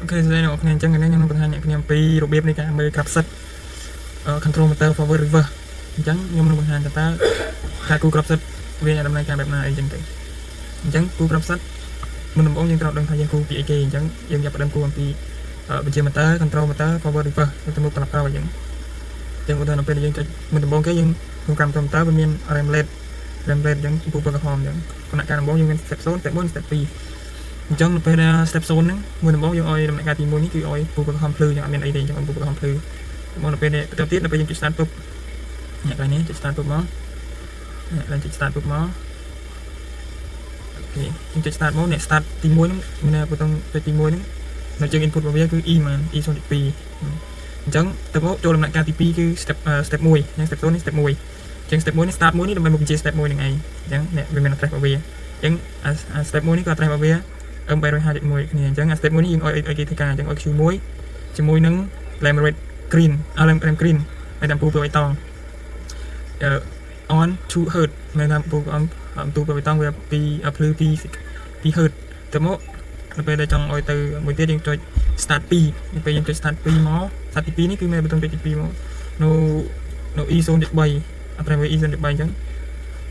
OK សួស្តីអ្នកនរគ្នាអញ្ចឹងថ្ងៃនេះខ្ញុំនឹងបង្ហាញអ្នកគ្នាអំពីរបៀបនៃការមើលក្រាប់សិត control motor forward reverse អញ្ចឹងខ្ញុំនឹងបង្ហាញថាតើការគូក្រាប់សិតវាដំណើរការបែបណាអីចឹងទៅអញ្ចឹងគូក្រាប់សិតមុនដំបូងយើងត្រូវដឹងថាយើងគូពីអីគេអញ្ចឹងយើងចាប់ផ្ដើមគូអំពីបញ្ជា motor control motor forward reverse ទៅមុខត្រឡប់ក្រោយអញ្ចឹងអញ្ចឹងឧទាហរណ៍នៅពេលដែលយើងចុចមុនដំបូងគេយើងក្នុងកម្ម motor វាមាន ramp LED ramp LED អញ្ចឹងពូពណ៌ក្រហមអញ្ចឹងគណៈការដំបូងយើងមាន step 0 step 1 step 2អញ្ចឹងនៅពេលដែល step 0ហ្នឹងមួយដំបូងយើងឲ្យដំណាក់កាលទី1នេះគឺឲ្យពូពណ៌ក្រហមភ្លឺយើងអត់មានអីទេអញ្ចឹងឲ្យពូពណ៌ក្រហមភ្លឺមកនៅពេលនេះបន្ទាប់ទៀតនៅពេលយើងចុច start ពុបអ្នកកន្លែងនេះចុច start ពុបមកអ្នកឡើងចុច start ពុបមក OK យើងចុច start មកអ្នក start ទី1ហ្នឹងមានប៊ូតុងចុចទី1ហ្នឹងនៅជើង input របស់វាគឺ E មែន E 0.2អញ្ចឹងទៅមកចូលដំណាក់កាលទី2គឺ step step 1អញ្ចឹង step 0នេះ step 1អញ្ចឹង step 1នេះ start 1នេះដើម្បីមកបញ្ជា step 1ហ្នឹងឯងអញ្ចឹងអ្នកវាមាន address របស់វាអញ្ចឹងអា step 1នេះក៏ address របស់វា M350.1 គ្នាអញ្ចឹងអា step 1នេះយើងឲ្យឲ្យគេធ្វើការអញ្ចឹងឲ្យ Q1 ជាមួយនឹង lamp red green អា lamp lamp green ហើយតាមពូពណ៌បៃតងអឺ on 2 hertz មានតាមពូអំទូពណ៌បៃតងវា2ភ្លឺ2 2 hertz ទៅមកនៅពេលដែលចង់ឲ្យទៅមួយទៀតយើងចុច start 2នៅពេលយើងចុច start 2មក start ទី2នេះគឺមានប៊ូតុងចុចទី2មកនៅនៅ E 0.3អត្រាវា E 0.3អញ្ចឹង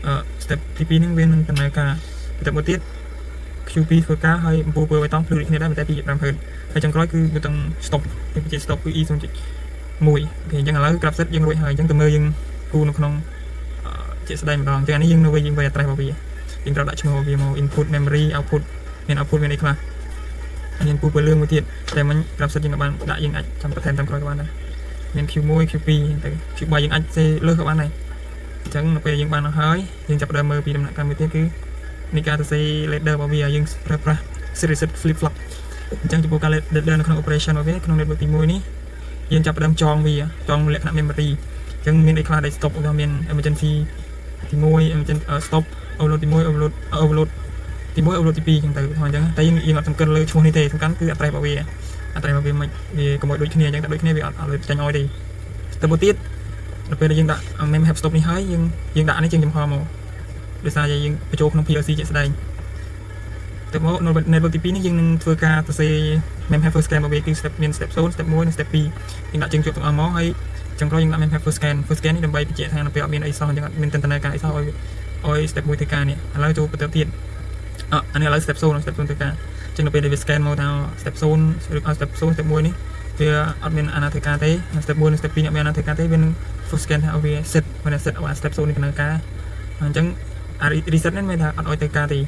អឺ step ទី2ហ្នឹងវានឹងដំណើរការទៅមួយទៀត Q2 ធ្វើការហើយអំពូលពណ៌បៃតងភ្លឺដូចគ្នាដែរតែ2.5 Hz ហើយចុងក្រោយគឺប៊ូតុង stop គឺបញ្ជា stop គឺ E 0.1 OK អញ្ចឹងឥឡូវក្រាប់សិតយើងរួចហើយអញ្ចឹងទៅមើលយើងគូនៅក្នុងជាក់ស្ដែងម្ដងអញ្ចឹងអានេះយើងនៅវិញយើងវាយ address របស់វាយើងត្រូវដាក់ឈ្មោះរបស់វាមក input memory output មាន output មានអីខ្លះមានពូពណ៌លឿងមួយទៀតតែមិញក្រាប់សិតយើងក៏បានដាក់យើងអាចចាំបន្ថែមតាមក្រោយក៏បានដែរមាន Q1 Q2 ទៅ Q3 យើងអាចសេលើសក៏បានដែរអញ្ចឹងនៅពេលយើងបានអស់ហើយយើងចាប់ផ្ដើមមើលពីដំណាក់កាលមួយទៀតគឺនៃការសរសេរ ladder របស់វាយើងប្រើប្រាស់ set reset flip flop អញ្ចឹងចំពោះការ ladder នៅក្នុង operation របស់វាក្នុង network ទី1នេះយើងចាប់ផ្ដើមចងវាចងលក្ខណៈ memory អញ្ចឹងមានអីខ្លះដែល stop ឧទាហរណ៍មាន emergency ទី1 emergency stop overload ទី1 overload overload ទី1 overload ទី2អញ្ចឹងទៅឧទាហរណ៍អញ្ចឹងតែយើងយើងអត់សំខាន់លើឈ្មោះនេះទេសំខាន់គឺ address របស់វា address របស់វាមិនវាកុំឲ្យដូចគ្នាអញ្ចឹងតែដូចគ្នាវាអត់អត់ចាញ់ឲ្យទេទៅមួយទៀតដល់ពេលដែលយើងដាក់ mem help stop នេះហើយយើងយើងដាក់នេះជាងចំហមកដោយសារយើងបញ្ចូលក្នុង PLC ជាក់ស្ដែងទៅមក network ទី2នេះយើងនឹងធ្វើការសរសេរ mem help first scan របស់វាគឺ step មាន step 0 step 1និង step 2យើងដាក់ជើងជាប់ទាំងអស់មកហើយចុងក្រោយយើងដាក់ mem help first scan first scan នេះដើម្បីបញ្ជាក់ថានៅពេលអត់មានអីសោះអញ្ចឹងអត់មានទន្នាការអីសោះឲ្យឲ្យ step 1ធ្វើការនេះឥឡូវចូលបន្តទៀតអអានេះឥឡូវ step 0 step 0ធ្វើការអញ្ចឹងនៅពេលដែលវា scan មកថា step 0ឬ step 0 step 1នេះវាអត់មានអាណាធ្វើការទេ step 1និង step 2នេះអត់មានអាណាធ្វើការទេវានឹង first scan ថាឲ្យវា set មាន set ឲ្យ step 0នេះដំណើរការអញ្ចឹងអា reset នេះមានថាអត់ឲ្យទៅការទេ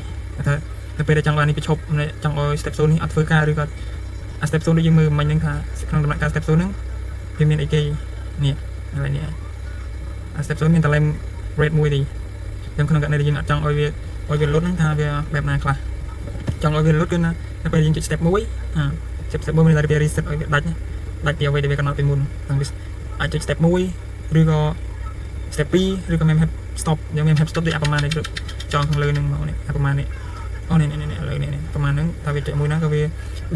ថានៅពេលដែលចង់បាននេះបញ្ឈប់ចង់ឲ្យ step 0នេះអត់ធ្វើការឬក៏អា step 0ដូចយើងមើលមិញហ្នឹងថាក្នុងដំណាក់កាល step 0ហ្នឹងវាមានអីគេនេះឥឡូវនេះអា step 0មានតែ lamp red មួយទេអញ្ចឹងក្នុងករណីដែលយើងអត់ចង់ឲ្យវាឲ្យវាលុតហ្នឹងថាវាបែបណាខ្លះចង់ឲ្យវាលុតគឺណានៅពេលយើងចុច step 1អា step 1មានតែវា reset ឲ្យវាដាច់ដាច់ពីអ្វីដែលវាកំណត់ពីមុនទាំងវាអាចចុច step 1ឬក៏ step 2ឬក៏ mem help stop យើង mem help stop ដូចអាប្រមាណនេះចងខាងលើនឹងមកនេះអាប្រមាណនេះអូនេះនេះនេះឥឡូវនេះនេះប្រមាណហ្នឹងថាវាចុចមួយណាក៏វា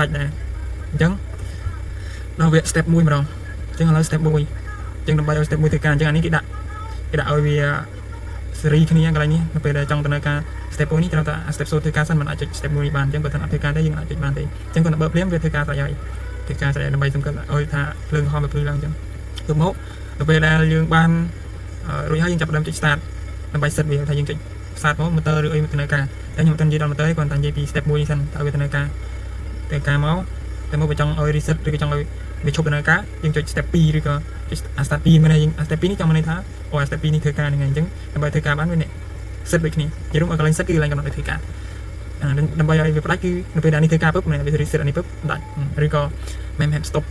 ដាច់ដែរអញ្ចឹងដល់វា step 1ម្ដងអញ្ចឹងឥឡូវ step 1អញ្ចឹងដើម្បីឲ្យ step 1ធ្វើការអញ្ចឹងអានេះគេដាក់គេដាក់ឲ្យវាសេរីគ្នាកន្លែងនេះនៅពេលដែលចង់ដំណើរការ step 1នេះត្រូវតែ step 0ធ្វើការសិនមិនអាចចុច step 1នេះបានអញ្ចឹងបើថាអត់ធ្វើការទេយើងអាចចុចបានទេអញ្ចឹងគាត់ទៅបើភ្លាមវាធ្វើការស្រេចហើយធ្វើការស្រេចហើយដើម្បីសំខាន់ឲ្យថាភ្លើងក្រហមវាភ្លឺឡើងអញ្ចឹងទៅមកទៅពេលដែលយើងបានរួចហើយយើងចាប់ផ្ដើមចុច start ដើម្បី set វាថាយើងចុច start មក motor ឬអីដំណើរការតែខ្ញុំមិនទាន់និយាយដល់ motor ទេគ្រាន់តែនិយាយពី step 1នេះសិនតើវាដំណើរការធ្វើការមកតែមកបើចង់ឲ្យ reset ឬក៏ចង់ឲ្យវាឈប់ដំណើរការយើងចុច step 2ឬក៏ចុចអា step 2មានន័យយើងអា step 2នេះចង់មានន័យថាអូអា step 2នេះធ្វើការហ្នឹងហើយអញ្ចឹងដើម្បីធ្វើការបានវានេះ set ដូចគ្នានិយាយរួមឲ្យកន្លែង set គឺកន្លែងកំណត់ឲ្យធ្វើការអាដើម្បីឲ្យវាផ្ដាច់គឺនៅពេលដែលនេះធ្វើការពុបវា reset អានេះពុបដាច់ឬក៏ mem help stop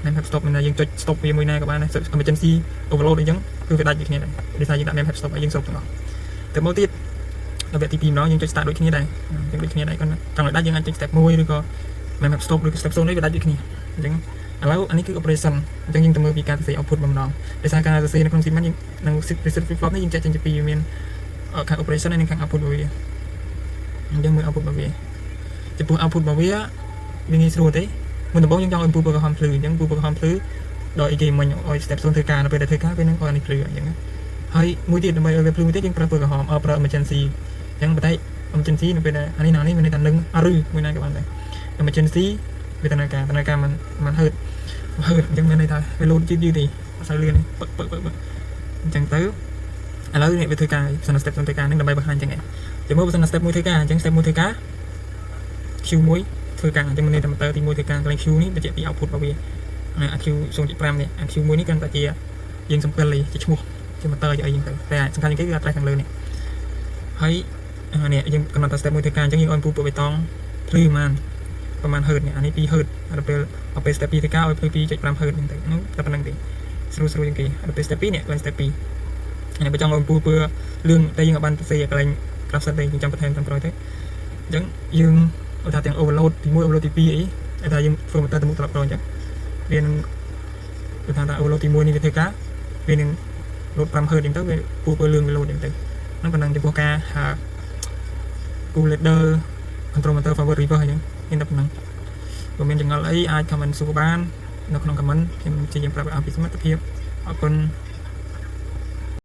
mem help stop មានន័យយើងចុច stop វាមួយណាក៏បានដែរ emergency overload អីចឹងគឺវាដាច់ដូចគ្នាដែរដោយសារយើងដាក់ mem help stop ឲ្យយើងស្រុបទាំងអស់ទៅមកទៀតដល់វគ្គទី2ម្ដងយើងចុច start ដូចគ្នាដែរអញ្ចឹងដូចគ្នាដែរគាត់ចង់ឲ្យដាច់យើងអាចចុច step 1ឬក៏ mem help stop ឬក៏ step 0នេះវាដាច់ដូចគ្នាអញ្ចឹងឥឡូវអានេះគឺ operation អញ្ចឹងយើងទៅមើលពីការសរសេរ output ម្ដងដោយសារការសរសេរនៅក្នុង Siemens យើងនឹង reset flip flop នេះយើងចែកចេញជាពីរមានខាង operation ហើយនិងខាង output របស់វាអញ្ចឹងមើល output របស់វាចំពោះ output របស់វាវាងាយស្រួលទេមុនដំបូងយើងចង់ឲ្យពូពណ៌ក្រហមភ្លឺអញ្ចឹងពូពណ៌ក្រហមភ្លឺដល់អីគេមិញឲ្យ step 0ធ្វើការនៅពេលដែលធ្វើការវានឹងឲ្យអានេះភ្លឺអញ្ចឹងហើយមួយទៀតដើម្បីឲ្យវាភ្លឺមួយទៀតយើងប្រើពណ៌ក្រហមអប្រើ emergency អញ្ចឹងប៉ុន្តែ emergency នៅពេលដែលអានេះណានេះមានន័យថានឹងឬមួយណាក៏បានដែរ emergency វាដំណើរការដំណើរការមិនមិនហឺតហឺតអញ្ចឹងមានន័យថាវាលោតយឺតយឺតទេអត់សូវលឿនទេពឹកពឹកពឹកពឹកអញ្ចឹងទៅឥឡូវនេះវាធ្វើការបើសិន step 0ធ្វើការនឹងដើម្បីបង្ហាញអញ្ចឹងឯងចាំមើលបើសិន step 1ធ្វើការអញ្ចឹង step 1ធ្វើការ Q1 ធ្វើការអញ្ចឹងមានន័យថា motor ទី1ធ្វើការកន្លែង Q នេះបញ្ជាក់ពី output របស់វាអា Q 0.5នេះអា Q1 នេះគ្រាន់តែជាយើងសម្គាល់លេជាឈ្មោះជា motor ជាអីចឹងទៅតែសំខាន់ជាងគេគឺ address ខាងលើនេះហើយនេះយើងកំណត់ថា step 1ធ្វើការអញ្ចឹងយើងឲ្យពូពូបេតងភ្លឺប្រហែលប្រហែល hertz នេះអានេះ2 hertz ដល់ពេលដល់ពេល step 2ធ្វើការឲ្យភ្លឺ2.5 hertz ហ្នឹងទៅហ្នឹងតែប៉ុណ្្នឹងទេស្រួលស្រួលជាងគេដល់ពេល step 2នេះកន្លែង step 2នេះបើចង់ឲ្យពូពើលឿងតែយើងអាចបានសរសេរកន្លែង graph set ទេយើងចាំបន្ថែមតាមក្រោយទៅអញ្ចឹងយើងឧទាហរណ៍ទាំង overload ទី1 overload ទី2អីតែថាយើងធ្វើមកទៅមុខត្រឡប់ក្រោយអញ្ចឹងវានឹងឧទាហរណ៍ថា overload ទី1នេះវាធ្វើការវានឹង load 5 Hz អញ្ចឹងទៅវាពូពើលឿងវា load អញ្ចឹងទៅហ្នឹងប៉ុណ្ណឹងចំពោះការគូ ladder control motor forward reverse អញ្ចឹងមានតែប៉ុណ្ណឹងបើមានចម្ងល់អីអាច comment សួរបាននៅក្នុង comment ខ្ញុំព្យាយាមប្រាប់ឲ្យពីសមត្ថភាពអរគុណ។